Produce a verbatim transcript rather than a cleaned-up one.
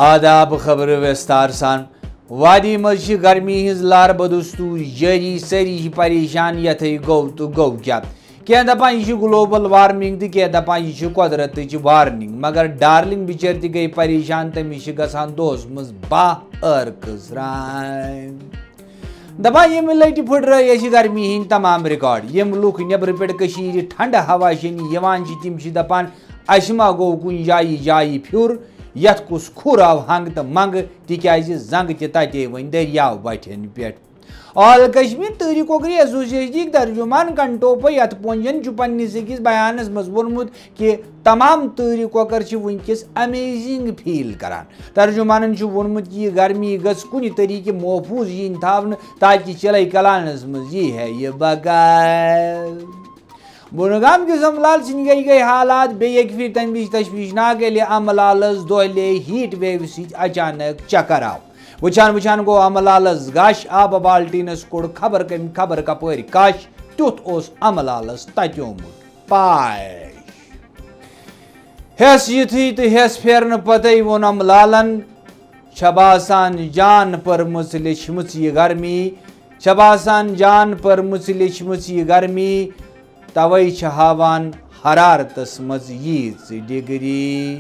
آداب، خبرٕ وِستار سان۔ وادی منٛز چھِ گرمی ہٕنٛز لار بدستوٗر جٲری، سٲری چھِ پریشان، یتھے گوٚو تہٕ گوٚو کیٛاہ؟ کینٛہہ دپان یہِ چھِ گلوبل وارمنگ تہٕ کینٛہہ دپان یہِ چھِ قۄدرتٕچ وارننگ، مگر ڈارلنگ بچٲرۍ تہِ گٔے پریشان، تٔمِس چھِ گژھان دۄہس منٛز باہ ٲرکہٕ سرٛان۔ دپان ییٚمہِ لٹہِ پھٕٹرٲے اَسہِ گرمی ہٕنٛدۍ تمام ریکارڈ۔ یِم لُکھ نیٚبرٕ پٮ۪ٹھ کٔشیٖرِ ٹھنڈٕ ہوا چیٚنہِ یِوان چھِ، تِم چھِ دپان اَسہِ ما گوٚو کُنہِ جایہِ جایہِ پھیُر، یتھ کُس کھُر آو ہنٛگ تہٕ منٛگ، تِکیازِ زنٛگ تہِ تتے وۄنۍ دٔریاو بٹھٮ۪ن پٮ۪ٹھ۔ آل کشمیر تۭرِ کۄکرِ ایسوسیشنٕکۍ ترجمان کنٹوپہ یتھ پونجن چھُ پننِس أکِس بیانس منٛز ووٚنمُت کہِ تمام تۭرِ کۄکر چھِ وٕنکیٚس امیزنگ فیل کران۔ ترجمانن چھُ ووٚنمُت کہِ یہِ گرمی گٔژھ کُنہِ طریقہٕ محفوظ یِنۍ تھاونہٕ تاکہِ چِلے کلانس منٛز یی ہے یہِ بقا۔ بۄنہٕ گام کِس املال سٕنٛدۍ گٔے گٔے حالات بیٚیہِ اَکہِ پھِرِ تَمہِ وِزِ تشویشناک، ییٚلہِ املالس دۄہلے ہیٹ ویوِ سۭتۍ اچانک چکر آو۔ وٕچھان وٕچھان گوٚو املالس غش، آبہٕ بالٹیٖنس کوٚڑ خبر کٔمۍ خبر کپٲرۍ کش، تیُتھ اوس املالس تتیومُت پاش۔ ہٮ۪س یِتھُے تہٕ ہٮ۪س پھیرنہٕ پتے ووٚن املالن، "چھےٚ باسان جان پٔرمٕژ لیچھمٕژ یہِ گرمی، چھےٚ باسان جان پٔرمٕژ لیچھمٕژ یہِ گرمی، توے چھِ ہاوان حرارتس منٛز ییٖژ ڈگری۔"